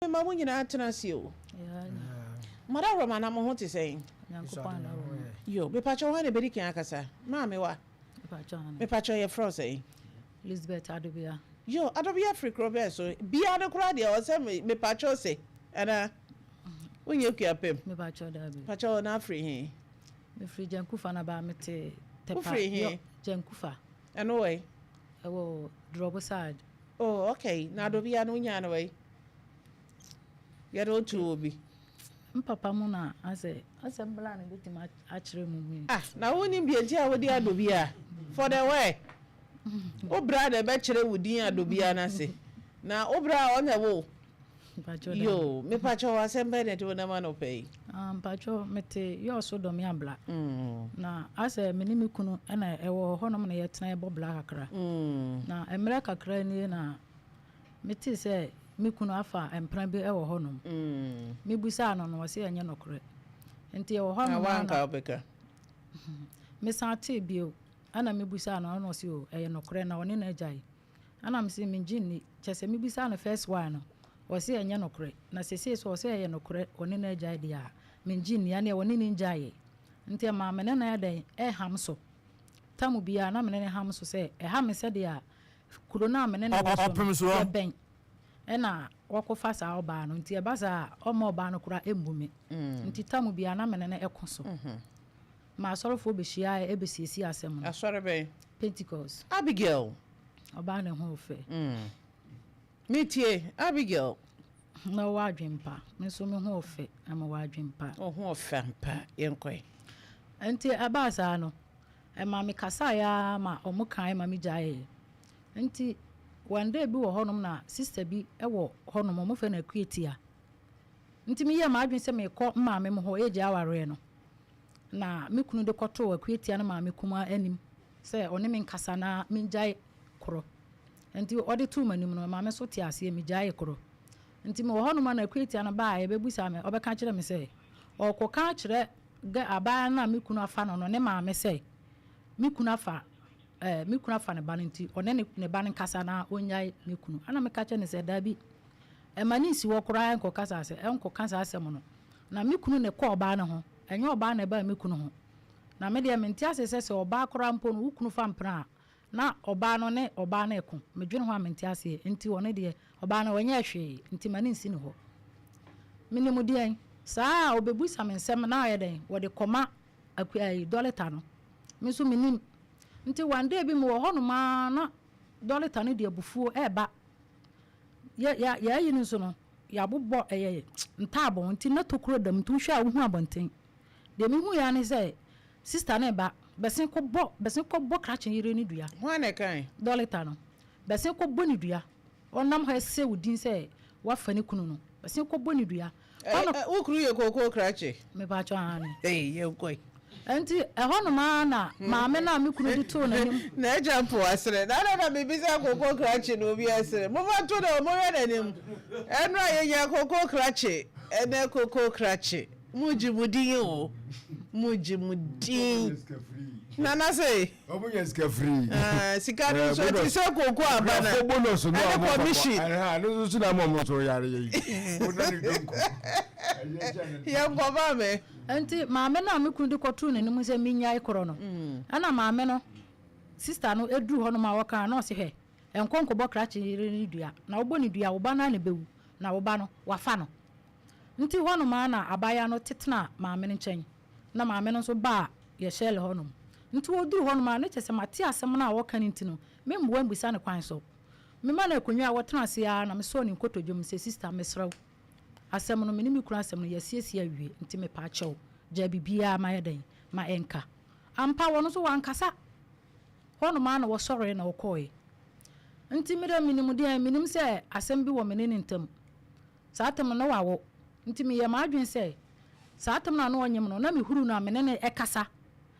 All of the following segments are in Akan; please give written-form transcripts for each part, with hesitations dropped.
Mema mo nyinaa tena ase o. Madawroma na mo ho te sɛn? Yo, mepakyɛ hwan na ebedi kan akasa? Maame wa. Mepakyɛ yɛfrɛ wo sɛn? Elizabeth Adobea. Yo, Adobea firi kuro bɛn so? Bia no koraa deɛ ɔsɛ mepakyɛ se anaa? Wonyɛ Kuapem? Mepakyɛ daabi. Pakyɛ na afiri he? Mefiri Gyankufa na baa mete Tepa. Wofiri he? Gyankufa. Ɛno wɔ he? Ɛwɔ Drɔbo side. Oh, okay. Na Adobea no wonyaa no wɔ he? Yɛde wo too obi. M papa mu na asɛ asɛm bla na ebetumi akyerɛ mu mi. Ah, na wonim deɛ nti a wode Adobia? For the where? Wo bra na ɛbɛkyerɛ wo din Adobia no ase. Na wo bra a ɔna ɛwo wo. Yoo, mepakyɛw asɛm bɛn na ɛde wo nam anɔpa yi? Ah, mpakyɛw mete Yɔɔso Dɔme Abla. Na asɛ me ne me kunu na ɛwɔ hɔnom na yɛtena yɛbɔ bla kakra. Na mmerɛ kakra nie na Metee sɛ me kunu afa mpena bi wɔ hɔnom. Mebisaa no no, ɔse ɛnyɛ nokorɛ. Nti ɛwɔ hɔnom ara na. Na woanka wobɛka? Mesan tee bio, ɛna mebisaa no, ɛna ɔse o, ɛyɛ nokorɛ na ɔne no agyae. Ɛna mese mengye nni. Kyerɛ sɛ mebisaa no first one no, ɔse ɛnyɛ nokorɛ. Na seesei nso ɔse ɛyɛ nokorɛ, ɔne no agyae deɛ a, mengye nni. Ɛneɛ ɔne no ngyaeɛ. Nti ɛmaa me ne no ayɛ dɛn, ɛreham so. Tam biara na me ne no ham so sɛ, ɛha me sɛdeɛ Kuro no a me ne no wɔ so no, yɛbɛn ɛna wɔkɔfa saa ɔbaa no nti ɛba saa a ɔmma ɔbaa no koraa mmu me nti tam biara na me ne no ɛko so ma asɔrefoɔ bɛhyiaeɛ ɛbɛsiesie asɛm no. Asɔre bɛn? Pentecost. Abigail. Ɔbaa ne ho fɛ. Metie, Abigail. Na ɔwɔ adwempa. Me nso me ho ɔfɛ na mewɔ adwempa. Wo ho ɔfɛ ampa. Yɛnkɔe. Nti ɛbaa saa no, Ɛma me kasaeɛ ara ma wɔn kaeɛ ma me gyaeɛ. Nti one day bi wɔ hɔ nom na sister bi wɔ hɔ nom wɔn frɛ no Akuatia. Nti me yɛɛ m'adwene sɛ merekɔ me maame mo hɔ ɛregyae awareɛ no. Na me kunu de kɔtoo Akuatia no maame kumaa anim sɛ ɔne me nkasa na me ngyae korɔ. Nti ɔde too m'anim no maame nso tee aseɛ me gyaee korɔ. Nti me wɔ hɔ nom a na Akuatia no baeɛ bɛbusaa me ɔbɛka kyerɛ me sɛ ɔrekɔka akyerɛ Gɛ abaayewa no a me kunu afa no no ne maame sɛ me kunu afa ɛɛ me kunu afa ne ba no nti ɔne ne ne ba no nkasa na ɔnnyae me kunu. Ɛna meka kyerɛ no sɛ daabi, ɛma no nsi hɔ koraa ɛnkɔka saa asɛ ɛnkɔka saa asɛm no. Na me kunu na ɛkɔ ɔbaa no ho, ɛnyɛ ɔbaa na ɛbaa me kunu ho. Na me deɛ mente ase sɛ sɛ ɔbaa koraa mpo no wo kunu fa mpena a Na ɔbaa no ne ɔbaa no reko. Medwene ho a mente aseɛ. Nti ɔno deɛ, ɔbaa no ɔnyɛɛ hwee, nti m'ani nsi ne hɔ. Menim deɛn? Saa a ɔbɛbisa me nsɛm na ayɛ dɛn? Wɔde kɔma akua ayi, dɔleta no. Me nso mennim. Nti one day bi mewɔ hɔnom ara na dɔleta no de abufuo reba. Yɛ, yɛ, yɛn ayi no nso no, yɛabobɔ ɛyɛ ntaaboo nti na tokuro da mu nti wohwɛ a wohu abɔnten. Deɛ mehuiɛ ara ne sɛ Sista no reba, bɛsen kɔ bɔ, bɛsen kɔ bɔ krakye yere no dua. Hwan na ɛkae? Dɔleta no. Bɛsen kɔ bɔ no dua. Ɔnam hɔ ɛsɛ wo din sɛ wafa ne kunu no. Bɛsen kɔ bɔ no dua. Ɛ, ɛ, wo kunu yɛ kookoo krakye? Mepakyɛw, aane. Ei, yɛnkɔ yi. Ɛnti, ɛhɔnom ara na maame no a me kunu de too n'anim. Na agya mpo asere. Na adɛn na mebisa kookoo krakye na obi ɛsere? Momfa nto no, monhwɛ n'anim. Ɛnora yɛnyaa kookoo krakye, ɛnɛ kookoo krakye. Mo gye mo din o. Mo gye mo din. Nana se. Ɔmo nya sika firi. Ah, sika no nso ɛte sɛ koko aba na. Nkurɔfoɔ bonus no a ɔmo commission. Ɛha no nso na ama ɔmo nso yare yɛ yi. Yɛn kɔ maame. Nti maame no a me kunu de kɔtoo n'anim sɛ menyae korɔ no, ɛna maame no sista no duru hɔnom a ɔka na ɔse hwɛ, nkɔ nkɔbɔ krakye yere no dua, na wobɔ no dua a wo ba no ara na ɛbɛwu, na wo ba no, wafa no. Ntsi hɔnom ara na abaayewa no tsetsenaa maame no nkyɛn, na maame no so baa yɛ Shirley hɔnom. Ntsi wodur hɔnom a, na kyerɛ sɛ matse asɛm no a wɔka no ntsi no, memmboa mmbisa no kwan so. Mema no akonnwa a ɔtsena ase ara na mesɔɔ ne nkotodwe mu sɛ, Sista, meserɛ wo, asɛm no, me ne me kunu asɛm no, yɛasiesie awie, ntsi mepaakyɛw, gyaa biribiara ma yɛ dɛn, ma ɛnka. Ampa, ɔno so ɔannkasa. Hɔnom ara na wɔsɔree na wɔkɔɔe. Ntsi me dɛ minyim deɛn, minyim sɛ asɛm bi wɔ me ne no ntamu. Saa tam no, na wawo. Nti meyɛɛ m'adwene sɛ, saa tam no a na ɔnyem no, na mehuru no a, me ne no kasa.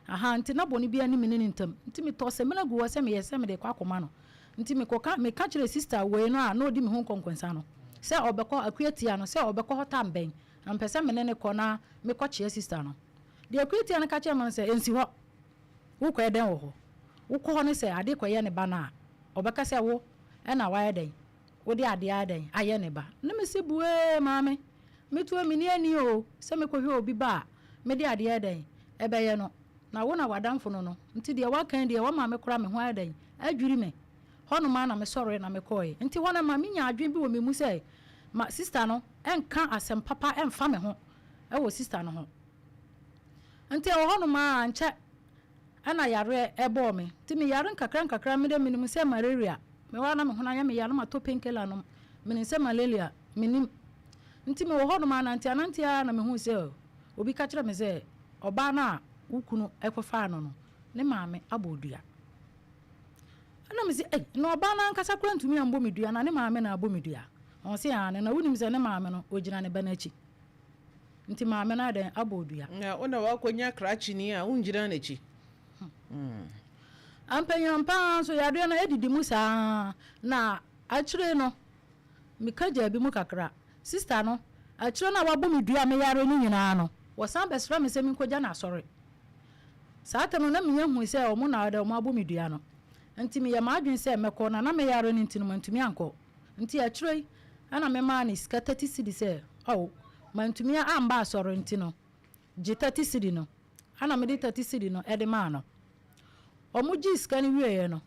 Ahaa, nti na bɔne biara nni me ne no ntam. Nti metɔɔ samina guu hɔ sɛ meyɛ sɛ mede rekɔ akɔma no. Nti mekɔka, meka kyerɛɛ sista wei no a na ɔdi me ho nkɔnkɔnsa no, sɛ ɔbɛkɔ, Akua Tia no, sɛ ɔbɛkɔ hɔ tam bɛn, na mepɛ sɛ me ne no kɔ na mekɔkyea sista no. Deɛ Akua Tia no ka kyerɛɛ me no sɛ, Ɛnsi hɔ. Wokɔyɛ dɛn wɔ hɔ? Wokɔ hɔ no sɛ ade rekɔyɛ ne ba no a, ɔbɛka sɛ wo na woayɛ dɛn? Wode adeɛ ayɛ dɛn ayɛ ne ba? Ne me se buee maame, me toɔ menni ani o, sɛ mekɔhwɛ obi ba a, mede adeɛ ayɛ dɛn ɛbɛyɛ no, na wo na w'adamfo no no, nti deɛ woaka yi deɛ woama me koraa me ho ayɛ dɛn adwiri me. Hɔnom ara na mesɔree na mekɔeɛ. Nti hɔ no ɛma menyaa adwene bi wɔ me mu sɛ ma sista no nka asɛm papa mfa me ho wɔ sista no ho. Nti ɛwɔ hɔnom ara ankyɛ Ɛna yareɛ bɔɔ me. Nti me yare nkakra nkakra me deɛ menim sɛ malaria. Me hɔ a na me hono ayɛ me ya na matɔ pain killer nom. Menim sɛ malaria, menim. Nti me wɔ hɔ nom anante anante ara na me huu sɛ obi ka kyerɛ me sɛ ɔbaa no a wo kunu kɔ faa no no ne maame abɔ dua. Ɛna me se ei na ɔbaa no ankasa koraa ntumi ambɔ me dua na ne maame na abɔ me dua. Ɔse aane na wonim sɛ ne maame no ɔgyina ne ba no akyi. Nti maame no ayɛ dɛn abɔ odua. Na wo na woakɔnya krakyeni a wongyina n'akyi. Ampa ara nso yadeɛ no adidi mu saa ara na akyire no meka gyaa bi mu kakra. Sista no, akyire no a wabɔ me dua a meyare no nyinaa no, wɔsan bɛsrɛ me sɛ menkɔgya no asɔre. Saa tam no na menya hui sɛ wɔn na wɔabɔ me dua no. Nti meyɛ m'adwene sɛ mɛkɔ na na meyare no nti no mantumi ankɔ. Nti akyire yi ɛna memaa no sika 30 cedi sɛ oh mantumi amba asɔre nti no gye 30 cedi no. Ɛna mede 30 cedi no de maa no. Ɔmo gyee sika no wieɛ no,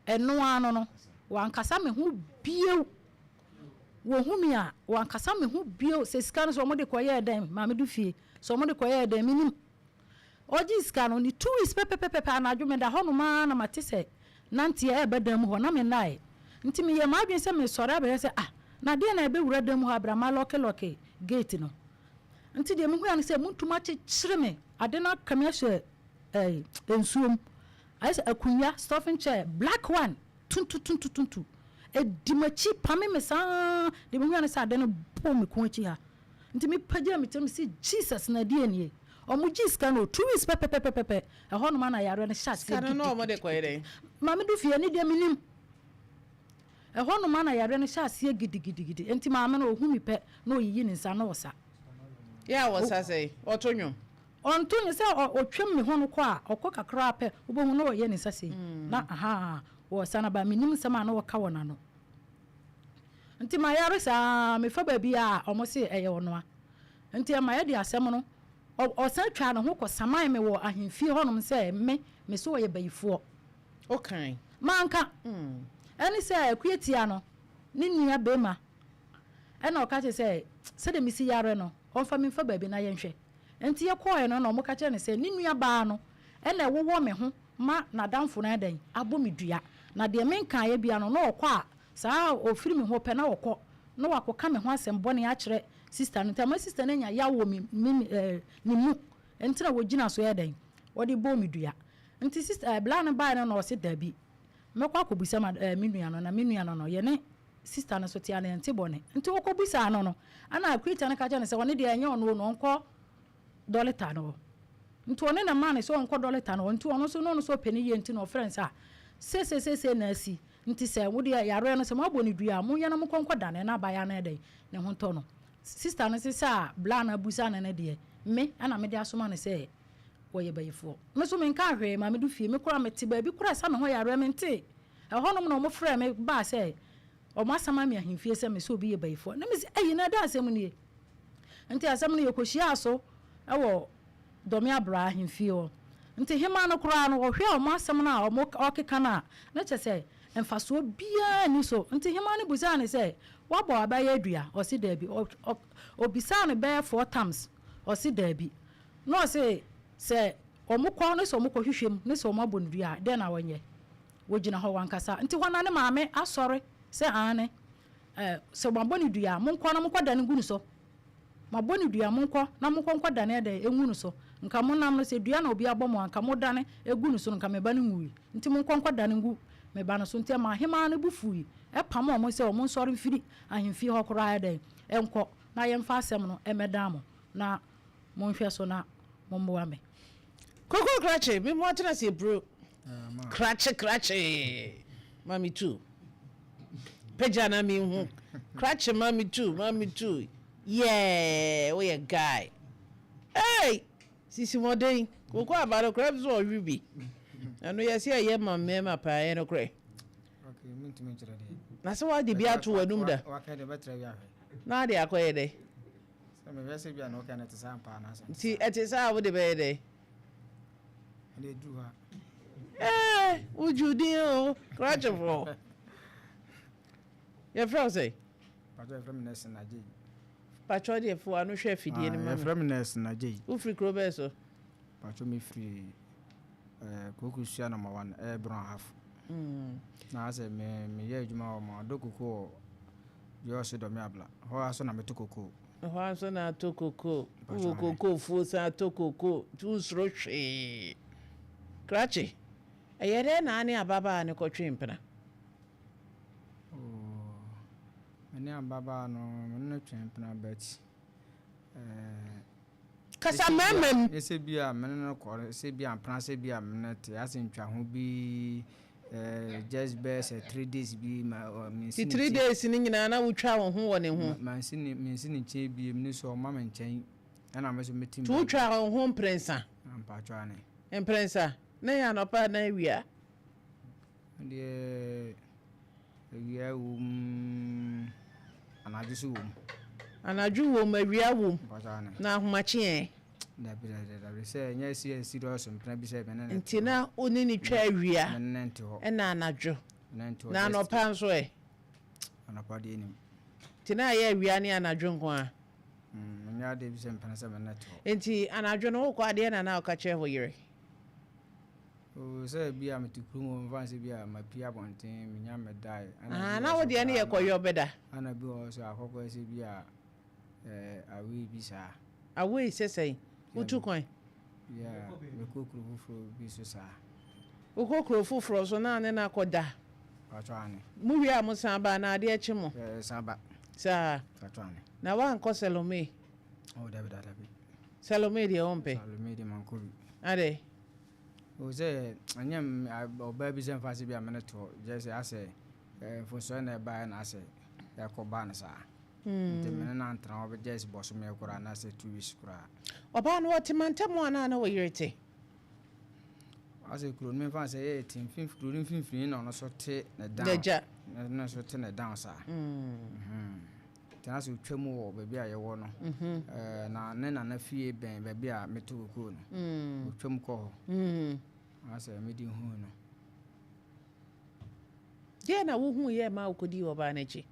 ɛno ara no no wankasa me ho bio. Wɔhu me a wankasa me ho bio sɛ sika no sɛ ɔmo de kɔyɛɛ dɛn ma medu fie, sɛ ɔmo de kɔyɛɛ dɛn menim. Ɔgyee sika no, ne 2 weeks pɛpɛpɛpɛ anadwo meda hɔnom ara na mate sɛ nanteɛ reba dan mu hɔ, na mennae. Nti meyɛɛ m'adwene sɛ mesɔre abɛhwɛ sɛ ah, na deɛn na ɛbɛwura dan mu hɔ aberɛ a malɔkelɔke gate no. Nti deɛ mehui ara ne sɛ muntum akyekyere me, ade no aka me ahyɛ eh, nsuo mu. Ayɛ sɛ akonnwa, stuffing chair, black one, tuntutuntutuntu. Ɛdi m'akyi pame me saa, deɛ mehui ara ne sɛ ade no bɔɔ me kɔn akyi ha. Nti me pagyaa me tirim se Jesus na deɛ nie. Ɔmo gyee sika no 2 weeks pɛpɛpɛpɛpɛ ɛhɔ nom a na yareɛ no hyɛ aseɛ Sika no na ɔmo de kɔyɛ dɛn? gidigidi. Maame du fie ɛne deɛ me nim. Ɛhɔ nom a na yareɛ no hyɛ aseɛ gidigidigidi. Nti maame no ɔhu me pɛ na ɔyiyi ne nsa na ɔsa. Yɛ a ɔsa sɛn? Ɔto nwom? Ɔnto nwom sɛ ɔtwam me ho no kɔ a ɔkɔ kakra pɛ wobɛhu na ɔyɛ ne nsa sei na ahaa ɔsa na ba menim nsɛm a na ɔka wɔ n'ano. Nti mayare saa mefa baabi a ɔmo se ɛyɛ ɔnoa. Nti ɛma yɛde asɛm no ɔsan twaa ne ho kɔ saman me wɔ ahemfie hɔnom sɛ me me se ɔyɛ bayifoɔ. Wokae? Manka. Ɛne sɛ Akuatia no ne nua bema ɛna ɔka kyerɛ sɛ sɛdeɛ mesi yare no ɔmfa me mfa baabi na yɛnhwɛ. Nti yɛkɔɔɛ no na ɔmo ka kyerɛ no sɛ ne nua baa no ɛna ɛwowɔ me ho ma n'adamfo no ayɛ dɛn abɔ me dua. Na deɛ menkaeɛ bia no na ɔkɔ a Saa a ɔfiri me hɔ pɛ na ɔkɔ na wakɔka me ho asɛm bɔne akyerɛ sista no nti ama sista no anya yaw wɔ me me eh, ne mu nti na wɔgyina so yɛ dɛn wɔde bɔɔ me dua nti sista eh, bla no baeɛ no na ɔse dabi mɛkɔ akɔbisa ma eh, me nua no na me nua no no yɛne sista no so tea na yɛnte bɔne nti ɔkɔbisaa no no ana akurita no ka kyerɛ no sɛ ɔne deɛ ɛnyɛ ɔno no ɔnkɔ dɔleta no hɔ. Nti ɔne no maa no sɛ ɔnkɔ dɔleta no hɔ. Nti ɔno nso na ɔno nso ɔpɛ no yie nti na ɔfrɛ no sɛ ah seisei seisei na asi nti sɛ wo deɛ yareɛ no sɛ moabɔ no dua a monyɛ na monkɔ nkɔdane na abaayewa no ayɛ dɛn ne ho ntɔ no. Sister no se sɛ a bla no abusa no no deɛ me na mede asoma no sɛ wɔyɛ bayifoɔ. Me nso menkaa hwee ma medu fie. Me koraa mete baabi koraa ɛsa me ho yareɛ mentee. Ɛhɔnom na wɔfrɛɛ me baa sɛ wɔasama me ahemfie sɛ me sɛ obi yɛ bayifoɔ. Na mese ei na ɛdɛn asɛm nie? Nti asɛm no yɛkɔhyiaa so wɔ Dɔme Abraa ahemfie hɔ. Nti hemaa no koraa no, ɔhwɛɛ wɔn asɛm no a wɔrekeka no a, na kyerɛ sɛ mfasoɔ biara nni so. Nti hemaa no bisaa no sɛ, Woabɔ w'abayɛ dua? Ɔse daabi. Ɔbisaa no bɛyɛ four times, ɔse daabi. Na ɔse sɛ wɔkɔ ne sɛ wɔkɔhwehwɛ mu ne sɛ wɔabɔ no dua a, dɛn na wɔnyɛ? Wɔgyina hɔ wɔankasa. Nti hɔ no na ne maame asɔre sɛ aane. Ɛ, sɛ wɔabɔ no dua a, monkɔ na monkɔdane ngu no so. Moabɔ no dua a, monkɔ na monkɔ nkɔdane ɛdɛn ngu no so. Nka monam no, sɛ dua na obi abɔ mo a, nka modane gu no so no, nka me ba no nwui. Nti monkɔ nkɔdane ngu me ba no so. Nti ɛmaa ahemaa no bo fuui, ɛpamoo wɔn sɛ wɔnsɔre mfiri ahemfie hɔ koraa ɛdɛn nkɔ, na yɛmfa asɛm no mmɛdan mo, na monhwɛ so na mommoa me. Koko krakye, me mo atena ase eburo. Krakye krakye, ma me tu. Pagya na me hu. Krakye ma me tu, ma me tu. Yeah, woyɛ guy. Hey, sisi mmɔden. Koko aba no korɛ so ɔhwe bi. Ɛno yɛ sɛ ɛyɛ ma mmarima paa, ɛyɛ nokorɛ. Mentumi nkyerɛ deɛ. Na sɛ woade bi ato w'anum da? Waka deɛ bɛtra bi ahwɛ. Na ade akɔyɛ dɛ? Sɛ mehwɛ sɛ bi a na woka no ɛte saa ampa anaasɛ. Nti ɛte saa a wode bɛyɛ dɛ? Ɛde aduru hɔ a. Ɛɛ wogye din o krakyefoɔ. Yɛfrɛ wo sɛ? Patro yɛfrɛ me Nelson Agyei. Patro deɛ fo ano hwɛ afidie no ma me. Yɛfrɛ me Nelson Agyei. Wofiri kuro bɛɛ so? Patro mefiri Kokusua number one ɛyɛ Brong Ahafo. Na asɛ me meyɛ adwuma wɔ ma ɔdɔ koko wɔ Yɔɔso Dɔme Abla. Hɔ ara so na meto koko. Hɔ ara so na ato koko. Wowɔ koko fuo san ato koko nti wonsuro hwee. Krakye, ɛyɛ dɛn na ane ababaa no kɔtwe mpena? Oh, me ne ababaa no, me ne no twe mpena but eh, Kasa mmarima mu. Sɛ bi a me ne no kɔ, sɛ bi a mpena sɛ bi a me ne te, asɛ ntwa ho bi eh, just bɛyɛ sɛ 3 days bi ma mensi ne 3 days no nyinaa na wotwa wo ho wɔ ne ho? Mansi ne mensi ne nkyɛn biem ne so ɔma me nkyɛn ɛna me so mete mu. Nti wotwa wo ho mprɛnsa? Mpaatwa ane. Mprɛnsa? Na ɛyɛ anɔpa anaa awia? Deɛ awia wom, anadwo nso wom. Anadwo wom, awia wom. Na ahomakye ɛ? Dabi dabi dabi sɛ ɛnyɛ sɛ serious mpena bi sɛ me ne no. Nti na wo ne no twa awia ɛna anadwo. Na anɔpa nso ɛ? Anɔpa deɛ nim. Nti na ayɛ awia ne anadwo nko ara? Nyɛ adeɛ bi sɛ mpena sɛ me ne no te hɔ. Nti anadwo no wokɔ adeɛ na na woka kyerɛ wo yere? Oo, sɛ ebia mete kurom hɔ, mfa no sɛ ebia mapue abɔnten, menya mmɛdae. Ɛna Ah, bi wɔ na hɔ wo nso deɛ no koraa yɛ kɔyɔ bɛda. Ɛna bi wɔ hɔ nso akɔkɔyɛ sɛ ebia ɛɛ away bi saa. Away sɛ sɛn? Wotu kwan? Yeah, mekɔ kuro foforɔ bi so saa. Wokɔ kuro foforɔ so na ne no akɔda? Paatwɔ aane. Mo wie a mo san ba anaa adeɛ kye mo? Yɛ san ba. Saa? Paatwɔ aane. Na woankɔ Salome? Oh, dabi dabi. Salome deɛ wompɛ? Salome deɛ mankɔ bi. Adɛn? O sɛ ɛnyɛ ɔbaa bi sɛ mfa se bi a me ne to gyɛ sɛ asɛ mfosɔɛ na ɛbaeɛ na asɛ ɛkɔ baa no saa. Nti me ne no antena hɔ bɛgyɛ sɛ bɔsome koraa anaasɛ 2 weeks koraa. Ɔbaa no ɔte mantam anaa na ɔyere te? Asɛ kuro no memfa sɛ yɛ te mfimfini kuro no mfimfini na ɔno so te ne down. N'agya. Ne so te ne down saa. Nti na sɛ ɔtwa mu wɔ baabi a yɛwɔ no, na ne nana fie bɛn baabi a meto kokoo no, ɔtwa mu kɔ hɔ. Na sɛ mede huu no. Deɛ na wohuu yɛ ma wokɔdii ɔbaa no akyi?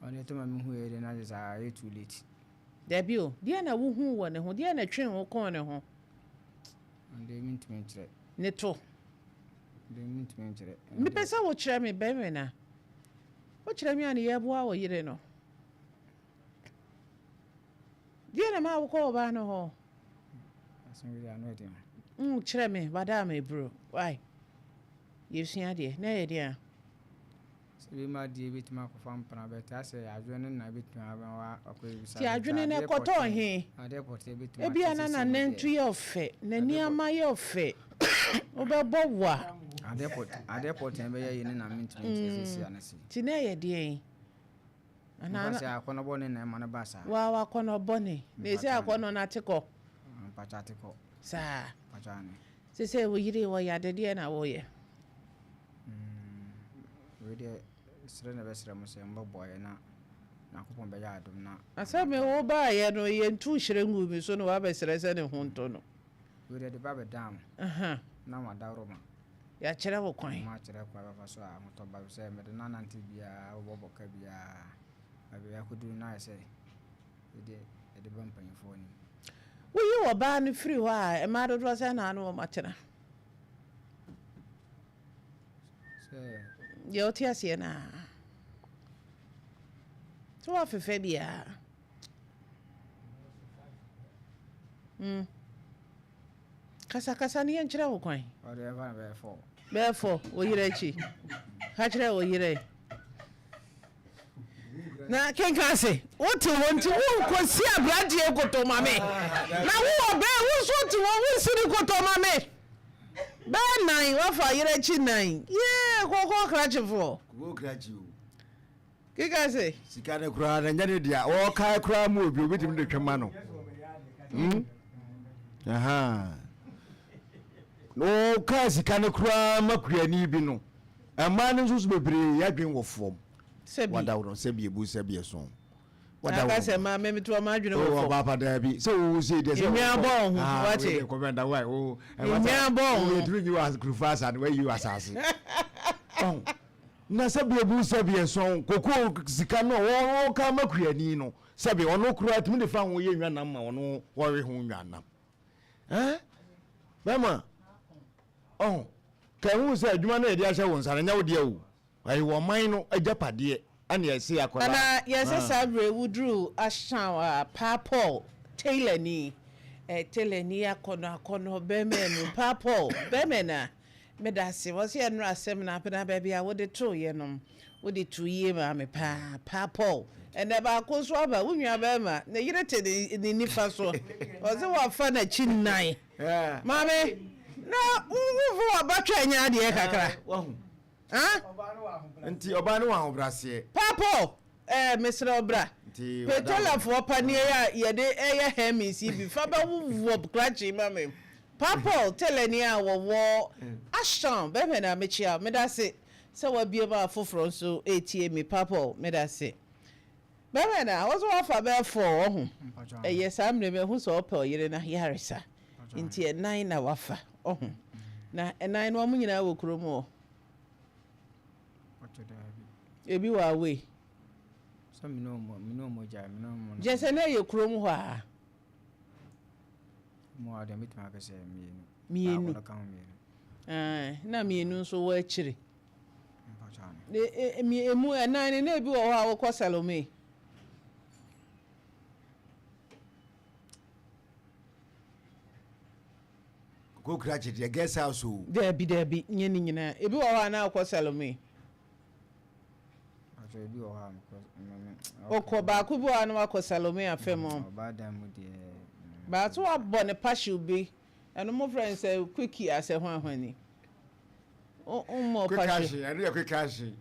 Ɔno ɛtɔ ma mehu yɛ deɛ na kyerɛ sɛ ayɛ too late. Dabi o, deɛ na wohuu wɔ ne ho, deɛ na ɛtwee wo kɔɔ ne ho? Ɔno deɛ mentumi nkyerɛ. Ne to. Deɛ mentumi nkyerɛ. Mepɛ sɛ wokyerɛ me bɛrima na wokyerɛ me a ne yɛboa wo yere no. Deɛ na maa wokɔ ɔbaa no hɔ? Kyerɛ me, wada ama eburo. Why? Yɛsua adeɛ. Na ɛyɛ deɛ a? Sɛ bi ma adeɛ bɛtumi akɔfa mpena bɛte asɛ adwene no na bɛtumi ama wakɔ ebisa. Ti adwene no ɛkɔtɔɔ he? Adeɛ pɔtee bɛtumi Ebia na n'anantu yɛ ɔfɛ, na nneɛma yɛ ɔfɛ. Wobɛbɔ wa. Adeɛ pɔtee bɛyɛ yie ne na mentumi nkyerɛ sɛ si ana si. Ti na ɛyɛ deɛn? Anaa sɛ akɔnnɔ bɔne na ɛma no ba saa. Waa w'akɔnnɔ bɔne. Na ɛsɛ akɔnnɔ no ate kɔ. Mpakyɛ ate kɔ. Saa. Mpakyɛ ane. Sesei wo yere wɔ yade deɛ na woyɛ? Wei deɛ srɛ na ɛbɛsrɛ mo sɛ mobɛboa yɛn na Nyankopɔn bɛyɛ adom na. Asɛ me wo baayɛ no yɛntu hyerɛ nguu me so na wabɛsrɛ sɛ ne ho ntɔ no. Wei deɛ de ba bɛdaa mo na mo adaworoma. Yɛakyerɛ wo kwan. Moakyerɛ kwan bɛfa so a ahotɔ ba sɛ mede no anante biara wobɔ bɔka biara baabi a yɛakɔduru no ayɛ sɛ yɛde yɛde ba mpanyimfoɔ anim. Woyi ɔbaa no firi hɔ a, mmaa dodoɔ sɛn na ne wɔn atena? Sɛ. Deɛ wote aseɛ no a. Sɛ woafefɛ biara. Mm. Kasakasa no yɛnkyerɛ wo kwan. Ɔde ɛfa no bɛyɛ fɔ. Bɛyɛ fɔ wo yerɛ akyi. Ka kyerɛ wo yerɛ. Na kenka ase wote hɔ nti wonkɔsi aberanteɛ koto ma me. Na wowɔ bɛɛ wo nso wote hɔ wonsi ne koto ma me. Bɛyɛ nan wafa yerɛ akyi nan. Yee kɔkɔɔ krakyefoɔ. Kɔkɔɔ krakye o. Keka se. Sika no koraa na nyɛ ne dea. Ɔkae koraa mu obi obi tumi de twɛ ma no. Hmm? Aha. Na ɔkaa sika no koraa ma kuani bi no. Mmaa no nso so bebree yɛadwen wɔ fam. Sɛbi. Wadaworo sɛbi ebu sɛbi ɛso. Aka sɛ maa me meto ɔmo adwene wɔ Oh, fam. ɔba pa daabi. Sɛ wo sei deɛ sɛ. Nnwan bɔ wo ho, Ah, wate. wei deɛ kɔmɛnda wa o. Nnwan bɔ wo ho. Yɛtumi nyi wɔ kurufa asa no wayi wɔ asase. Ɔn. Na sɛbi ebu sɛbi ɛsɔn koko sika no wɔn wɔka ama kuani no sɛbi ɔno koraa tumi de fa ho yɛ nwanam ma ɔno wɔwe ho nwanam. Ɛn bɛma ɔn ka ehu sɛ adwuma no yɛde ahyɛ wo nsa no nyɛ wo deɛ o. Ɛyɛ wɔ ɔman no agyapadeɛ ɛna ɛse akwadaa. Nana yɛsɛ saa berɛ woduru Ashtown a Paa Paul tailor ni eh, tailor ni akɔnɔ akɔnɔ bɛrima mu Paa Paul bɛrima na meda ase wɔ sɛ ɛnora asɛm na abena baabi a wode too yɛ no wode to yie maa me paa Paa Paul ɛnɛ baako nso aba wo nua bɛrima ne yere te ne ne nifa so ɔsɛ wafa n'akyi nnan maame na wofo wabatwa nyɛ adeɛ kakra. Ah? Nti ɔbaa no wɔ ahobraseɛ. Papo eh mesrɛ wo bra. Nti Petolafoɔ paneɛ yi a yɛde ɛyɛ Hermes yi bi fa bɛ wowɔ krakye yi ma me. Papo telani a wɔwɔ Ashtown bɛhwɛ na mekyia wo. Medase sɛ wabue ma afoforɔ nso retie me Papo medase. Bɛhwɛ na wo nso wafa bɛyɛ four ɔho. Ɛyɛ saa mmerɛ mahu sɛ ɔpɛ ɔyere no ayaresa nti ɛnan na wafa ɔho. Na ɛnan no wɔn nyinaa wɔ kurom hɔ. Ebi wɔ away. Gyɛ sɛ na ɛyɛ kurom hɔ a. Mmienu. Na mmienu nso wɔ akyire. Emu ɛnan no na ebi wɔ hɔ a wokɔ Salome. Kokra kye deɛ guest house o. Daabi daabi nyɛ ne nyinaa ebi wɔ hɔ a na wokɔ Salome. Ebi wɔ hɔ a mekɔ. Okɔ baako bi wɔ hɔ a na wakɔ Salome afɛ mu. Ɔbaa dan mu deɛ. Baako wabɔ ne pahyew bi ɛno mo frɛ no sɛ quickie asɛ hwan hwan ni. Mmɔ pahyew. Ɛno yɛ quick ahye.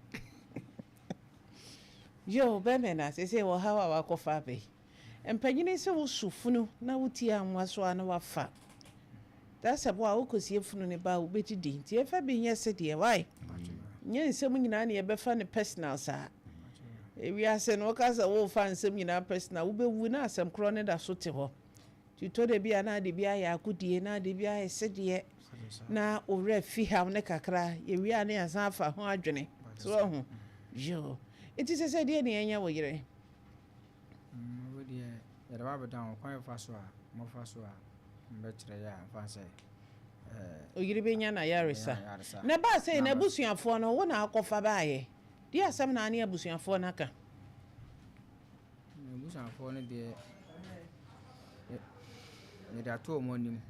Yo bɛmɛ na sese wɔ ha a wakɔfa abɛ. Mpanyini sɛ woso funu na wotie anwa so a na wafa. Da sɛ bo a wokɔsie funu ne ba a wobɛdidi nti ɛfa bi nyɛ sedeɛ why nyɛ nsɛm nyinaa ne yɛbɛfa no personal saa. Ewiase no woka sɛ wofa nsɛm nyinaa personal wobɛwu na asɛm korɔ ne da so te hɔ. Nti tɔ da bi a na ade bi ayɛ agodie na ade bi ayɛ sedeɛ na wo werɛ fi haw ne kakra yɛwie a ne yɛasan afa ho adwene. So wahu? Yoo. Nti sɛ sɛ deɛ ne yɛnyɛ wo yere? Wo deɛ yɛde wo abɛdan wo kwan fa so a mofa so a mbɛkyerɛ yɛ a mfa sɛ Oyere bɛnya n'ayaresa. Na ɛbaa sɛ n'abusuafoɔ no wo na akɔfa baayɛ. Deɛ asɛm na ne abusuafoɔ no aka? M'abusuafoɔ no deɛ mede ato wɔn anim.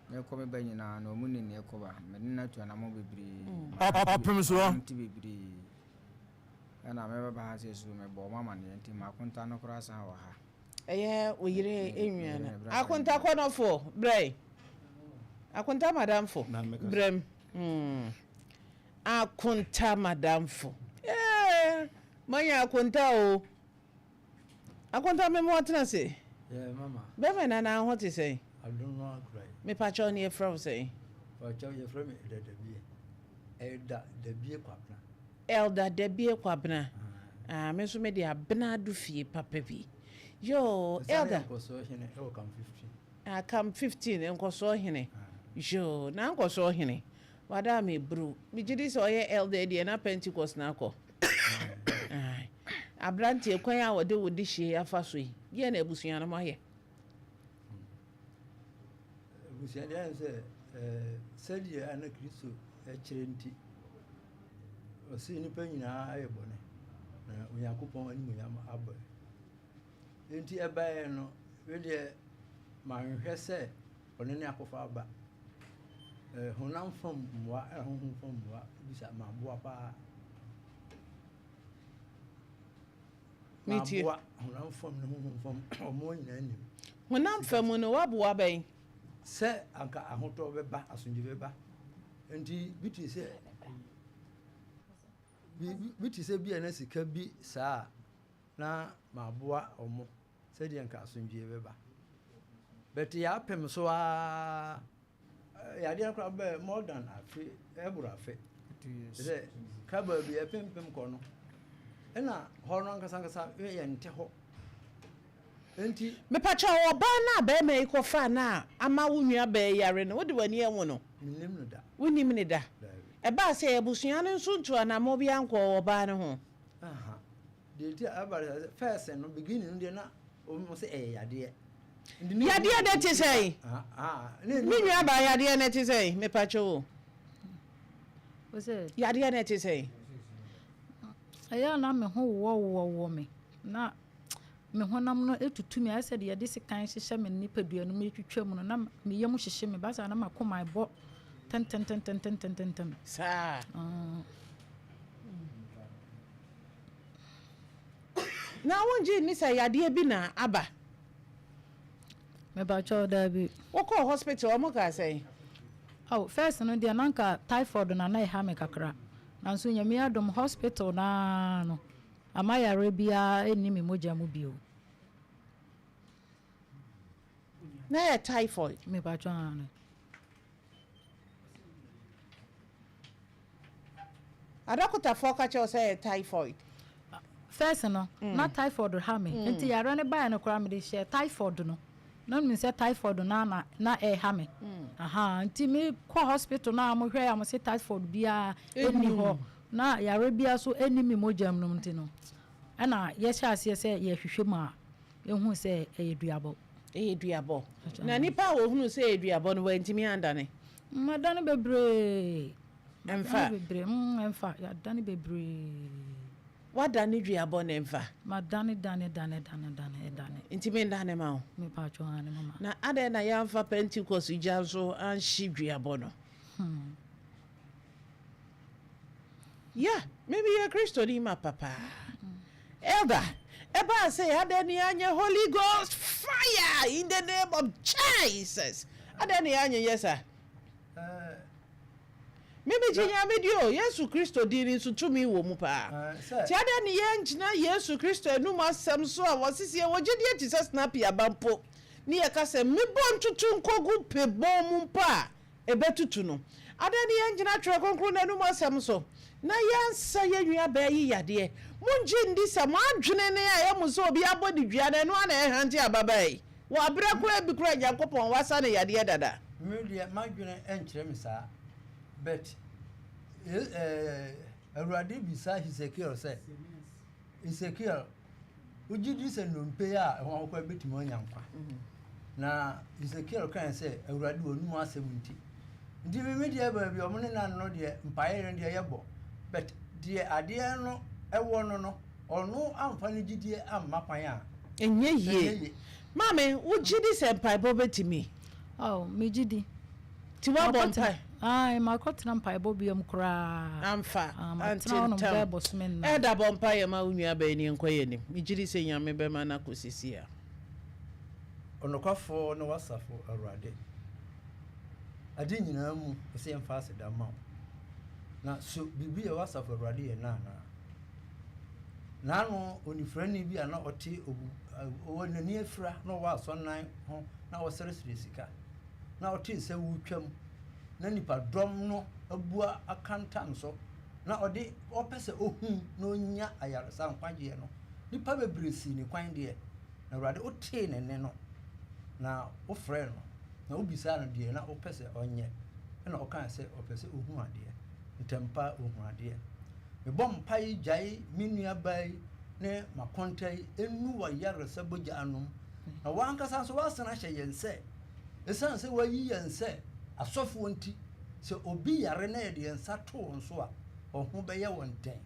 Mekɔ me ba nyinaa no wɔn nim nea ɛkɔ ba. Mede no atu anammɔn bebree. Ɔpem soɔ. Nante bebree. Ɛna mebɛba ha sɛ so mebɔ wɔn amaneɛ nti m'akonta no koraa san wɔ ha. Ɛyɛ wo yere nua no. Akonta kɔnɔfoɔ brɛ. Akonta madamfo brɛm. Akonta madamfo. Ee, manya akonta o. Akonta me mo atena se. Yeah, mama. Bɛmɛ na na ho te sɛn? Adom no akora yi. Mepakyɛw ne yɛfrɛ wo sɛn? Pakyɛw yɛfrɛ me Elder Dabie. Elder Dabie Kwabena. Elder Dabie Kwabena. Ah, me nso me de Abena ado fie papa bi. Yo, Elder. Nkɔsoɔ hene ɛwɔ Camp 15. Ah, Camp 15 nkɔsoɔ hene. Yo, na nkɔsoɔ hene. Wada me bru. Me gye di sɛ ɔyɛ elder deɛ na Pentecost na akɔ. Aberanteɛ kwan a wɔde wo de hyie afa so yi, deɛ na abusua no moayɛ? Abusua deɛ ayɛ sɛ sɛdeɛ ana Kristo kyerɛ nti, ɔse nnipa nyinaa ayɛ bɔne na Onyankopɔn animuonyam abɔ. Nti ɛbaeɛ no, me deɛ manhwɛ sɛ ɔno ne akɔfa aba. Honam fam mmoa ɛna honhom fam mmoa bisa maboa paa. Maboa honam fam ne honhom fam ɔmo nyinaa nim. Honam fam no waboa bɛn? Sɛ anka ahotɔ bɛba, asomdwe bɛba. Nti bi te sɛ bi te sɛ bi a na sika bi saa na maboa ɔmo sɛdeɛ nka asomdwe bɛba. But yɛapem so aa yadeɛ no koraa bɛɛ more than afe ɛboro afe. Sɛ ka baabi ɛpempem kɔ no, ɛna hɔ no ankasa ankasa yɛnte hɔ. Enti. Mepakyɛw, ɔbaa no a barima yi kɔfaa no a ama wo nuabaa yi yare no, wode w'ani ahu no? Mennim no da. Wunnim no da? Dabi. Ɛbaa sɛ abusua no nso ntuu anammɔn biara nkɔɔ ɔbaa no ho? Aha. Deɛ nti a ɛba no sɛ, first no, beginning no deɛ na wɔn sɛ ɛyɛ yadeɛ. Yadeɛ no te sɛn? Me nuabaa, yadeɛ no te sɛn? Mepakyɛw o. Yadeɛ no te sɛn? Ɛyɛ a na me ho wowɔwowɔ me. Na me honam no tutu me, ayɛ sɛ deɛ yɛde sekan hyehyɛ me nipadua no mu retwitwa mu no, na me yam hyehye me, basa na m'akoma bɔ tɛntɛntɛntɛntɛntɛntɛm. Saa. Na wongye nni sɛ yadeɛ bi na aba? Mepakyɛw, daabi. Wokɔɔ hospital, wɔn kaa sɛn? Oh, first no deɛ na anka typhoid na na ɛha me kakra. Nanso Nyame adom, hospital no ara no, Ama yareɛ biara nni me mogya mu bio. Na yɛ typhoid. Mepatwɔ aane. Adɔkotafoɔ ka kyerɛ wo sɛ yɛ typhoid. First no, mm. na typhoid ha me. Mm. Nti yareɛ no baeɛ no koraa mede hyɛɛ typhoid no. Na menim sɛ typhoid no na na ɛha me. Mm. Aha, nti me kɔ hospital na mo hwɛ a mo se typhoid biara ɛnni hɔ. Na yareɛ biara nso nni me mogya mu no nti no, ɛna yɛhyɛɛ aseɛ sɛ yɛhwehwɛ mu a, yɛhuu sɛ ɛyɛ duabɔ. Ɛyɛ duabɔ. Na nipa a wɔhunuu sɛ ɛyɛ duabɔ no, wantumi andane? Madane bebree. Ɛmfa? Madane bebree, mm, ɛmfa. Yɛadane bebree. Woadane duabɔ no ɛmfa? Madane, dane, dane, dane, dane, ɛdane. Nti mendane ma wo? Mepatwo, aane mama. Na adɛn na yɛamfa Pentecost gya nso anhye duabɔ no? Hmm. Yeah, me meyɛ Kristoni mapa paa. Elder, ɛbaa sɛ adɛn ne yɛanyɛ Holy Ghost fire in the name of Jesus? Adɛn ne yɛanyɛ saa? Me megye Nyame di o, Yesu Kristo din no nso tumi wɔ mu paa. Nti adɛn ne yɛngyina Yesu Kristo anum asɛm so a wɔse sɛ yɛwɔ gyedie te sɛ snapi aba mpo ne yɛka sɛ mmebɔ ntutu nkɔgu pe bɔn mu mpo a, ɛbɛtutu no. Adɛn ne yɛngyina Twerɛ Kronkron no anom asɛm so na yɛnsa yɛn nuabaa yi yadeɛ? Mongye nni sɛ mo adwene no a ɛyɛ mo sɛ obi abɔ no dua no, ɛno ara na ɛhante ababaa yi? Wɔ aberɛ koraa bi koraa Nyankopɔn wasa no yadeɛ dada. Me deɛ m'adwene nkyerɛ me saa but eh, Awurade bisa Hesekiel sɛ, Hesekiel, Wogye di sɛ nnompe a ɛho akokwaw betumi anya nkwa? Na Hesekiel kae sɛ, Awurade, w'anom asɛm nti. Nti me me deɛ baabi a wɔn ne nan no deɛ mpaeɛ no deɛ yɛbɔ. But deɛ adeɛ no ɛwɔ no no, ɔno amfa ne gyidie amma kwan a. Ɛnyɛ yie. Maame, wogye di sɛ mpaebɔ betumi? Oh, megye di. Nti woabɔ mpae? Ae, makɔtena mpaebɔ bea mu koraa. Amfa, Ah, ante matena hɔnom ntam. bɛyɛ bosome nnan. Elder bɔ mpaeɛ ma wo nuabaa yi ne yɛnkɔ yɛn anim. Megye di sɛ Nyame bɛma no akɔ seesei a. Ɔnokwafoɔ ne w'asafo Awurade. Ade nyinaa mu, ɛsɛ yɛmfa aseda mma wo. Na so biribi yɛ w'asafo Awurade yɛ nnɛ anaa? N'ano onifirani bi a na ɔte obu, ɔwɔ n'ani afira na ɔwɔ asɔnnan ho na ɔsrɛsrɛ sika. na ɔtee sɛ woretwam, na nnipadɔm no abua akantan so, na ɔde ɔpɛ sɛ ohu na onya ayaresa nkwagyeɛ no, nnipa bebree sii ne kwan deɛ, na Awurade wotee ne nne no, na wofrɛɛ no, na wobisaa no deɛ na wopɛ sɛ ɔnyɛ, ɛna ɔkaa sɛ ɔpɛ sɛ ohu adeɛ. Ntɛmpa ohu adeɛ. Mebɔ mpae gyae me nuabaa yi ne m'akonta yi nnu w'ayaresa bogya anom, na w'ankasa nso woasan ahyɛ yɛn sɛ Esiane sɛ wɔayi yɛn sɛ asɔfoɔ nti, sɛ obi yare na yɛde yɛn nsa to wɔn so a, wɔn ho bɛyɛ wɔn den.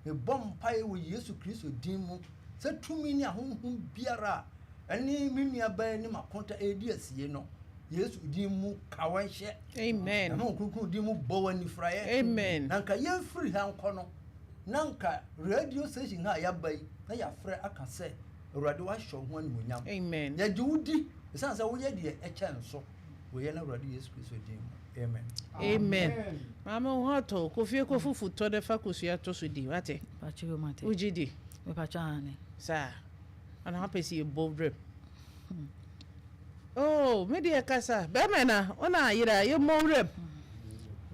Mebɔ mpaeɛ wɔ Yesu Kristo din mu sɛ tumi ne ahonhom biara a ɛne me nuabaa yi ne m'akonta redi asie no, Yesu din mu ka wɔn hyɛ. Amen. Na Honhom Kronkron din mu bɔ wɔn anifuraeɛ. Amen. Na nka yɛmfiri ha nkɔ no, na nka radio station ha a yɛaba yi, na yɛafrɛ aka sɛ, Awurade wahyɛ wo ho animuonyam. Amen. Yɛgye wo di ɛsiane sɛ woyɛ deɛ ɛkyɛn so wɔ yɛn Awurade Yesu Kristo din mu. Amen. Amen. Maame wo ho atɔ wo. Kɔ fie kɔ fufu tɔ na fa kosua to so di. Wate? Mpakyɛ yo mate. Wogye di? Mepakyɛ aane. Saa. Ana wapɛ sɛ yɛbɔ wuram? Oh, me deɛ kasa. Bɛrima na wo na ayera yɛmmɔ wuram.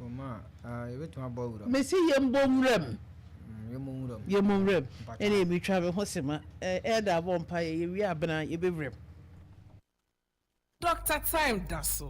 Oma. Yɛbɛtumi abɔ awura mu. Mesi yɛmbɔ nwura mu. Yɛmmɔ nwura mu. Yɛmmɔ nwura mu. Ɛne metwa me ho sema. Ɛda abɔ mpaeɛ, yɛwie abena yɛbɛwura mu. Doctor Time da so.